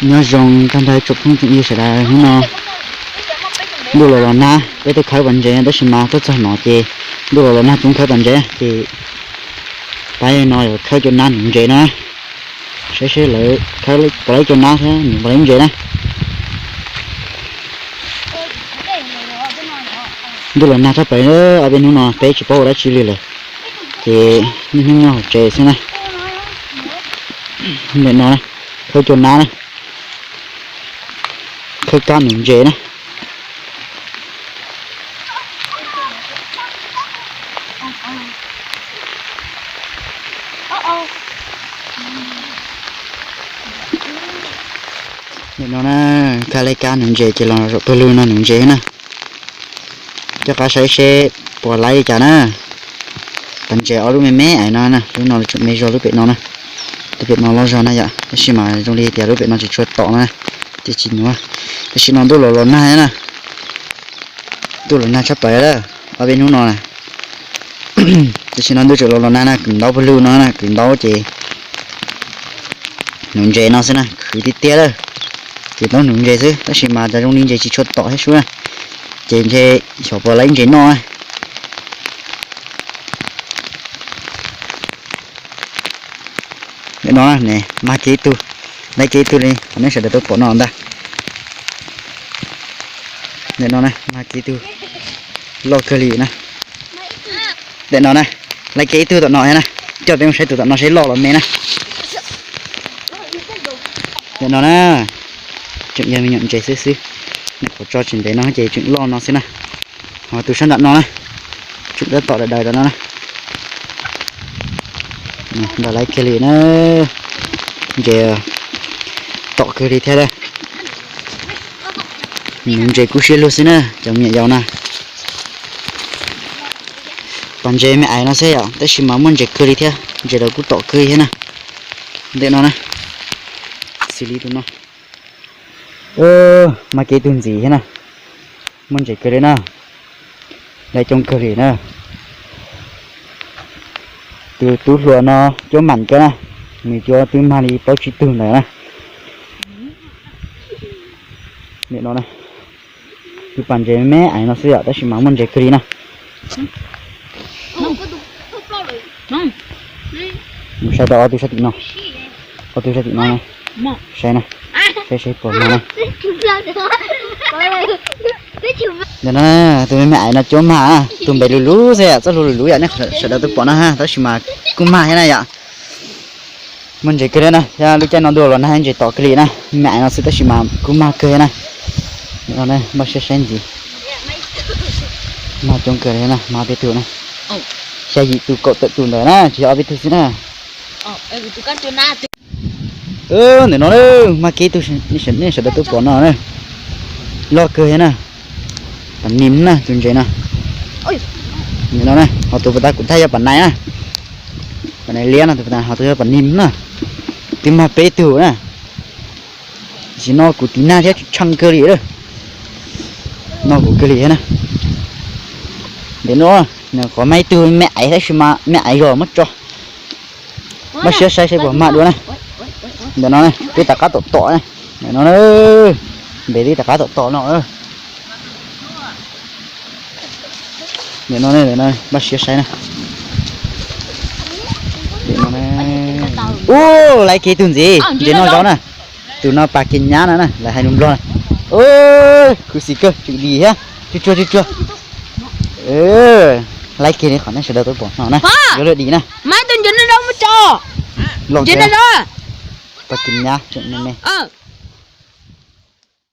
Nyob zoo tag nrho tsoom phooj tsoom ywg sawv daws, hnub no ntuj los los nag, peb tuaj khawb pas ntses tab sis mas tuaj txog no ces ntuj los los nag, tsis khawb pas ntses ces pab no yuav khawb cua nab nuv ntses na. Saib seb lawv khawb puas tau cua nab thiab nuv puas tau ntses na. Ntuj los nag tshaj plaws, ob peb hnub no peb tsis paub ua dab tsi li lawm, ces niaj hnub nyob hauv tsev xwb na. Ntawm no na, khawb cua nab na, khawb kab nuv ntses na. Nim no na, khawb lawv kab nuv ntses ces los zaum pawg lug no nuv ntses na. Coj qab saib seb puas laib li cas na. Pas ntses ob lub me me ais no na, lub no tseem me zog lub pem no na. Lub pem no loj zog na yom, tab sis mas zoo li tias lub pem no tsis tshua tom na, ces tsis nuv. Tam sim no ntuj los los nag na, ntuj los nag tshaj plaws lawm, ob peb hnub no na. Tam sim no ntuj tseem los los nag na, kwv ntaub pawg lug no na, kwv ntaub ces nuv ntses no xwb na, khwv tiag tiag lawm. Ces tau nuv ntses xwb, tab sis mas cas zoo li ntses tsis tshua tom thiab sub na, ces ntshe xyov puas laib ntses noj na. Nim no na, mag kiag ib tug, laib kiag ib tug li qhov nej sawv daws tau pom no ntag. Nim no na, mag kiag ib tug loj kawg li na. Nim no na, laib kiag ib tug tom no thiab na, coj peb mus saib tus tom no seb loj los me na. Nim no na, tseem yog me nyuam ntses xwb xwb, nws qhuav tso tsis ntev no ces tseem loj no xwb na. Ho tus sab nram no na, tseem tab tom daws daws tom no na. Ntau laiv kiag li na, ntses tom kawg li thiab. Nuv ntses kub siab luag xwb na cov me nyuam yaus na. Pas ntses me ais no xwb yom, tab sis mas muaj ntses kawg li thiab, ntses los kuj tom kawg thiab na. Ntawm no na, xws li tus no, mag kiag ib tug ntxiv thiab na, muaj ntses kawg li na. Laiv coob kawg li na. Tus tub hluas no cuab mam kawg na, nws cuab twb mag li plaub tsib tug ntawd na. Nim no na, tus pas ntses me ais no xwb yom, tab sis mas muaj ntses kawg li na. Mus saib tau ob tug sab tim no, ob tug sab tim no, saib na, saib saib puas mag na. Ntawm no tus me me ais no cuab mag, tus npe lus lub xwb, txoj hlua lus lub yom, nej sawv daws twb pom no, tab sis mas kuj mag thiab na yom. Muaj ntses kawg li na, thiab lub caij no ntuj los nag ntses tom kawg li na, me ais no xwb tab sis mas kuj mag kawg na. Npaj siab saib ntxiv. Mag coob kawg li na, mag ob peb tug na. Xya yim tus kaum tawm tus ntawd na, tsis yog ob peb tug xwb na. Ntawm no na, mag kiag ib tug, nej sawv daws twb pom no na, loj kawg thiab na. Pas nim na tus ntses no. Nim no na, ho tus puas tas kuv thaij yog pas nais na. Pas nais liab no, tus puas tas ho tus yog pas nim na. Twb mag peb tug na. Tam sim no kuv tiv nag thiab tshee kawg li lawm. No kuv kawg li thiab na. Ntawm no, nws qhov mag ib tug me ais tab sis mas me ais zog muab tso. Npaj siab saib saib puas mag dua na. Ntawm no na, twb rov qab tom tom na. Ntawm no na, npe twb rov qab tom tom no. Ntawm no, npaj siab saib na. Ub, laiv kiag tug ntxiv, ntses noj zaub na. Tus no pas kiag nyab no na, lawv hais lus Nplog na. Khuv xim kawg, tswm dim thiab, tsuag tsuag tsuag tsuag. Laiv kiag li qhov nej sawv daws twb pom no na, yuav luag dim na. Los kiag, pas kiag nyab tseem me me.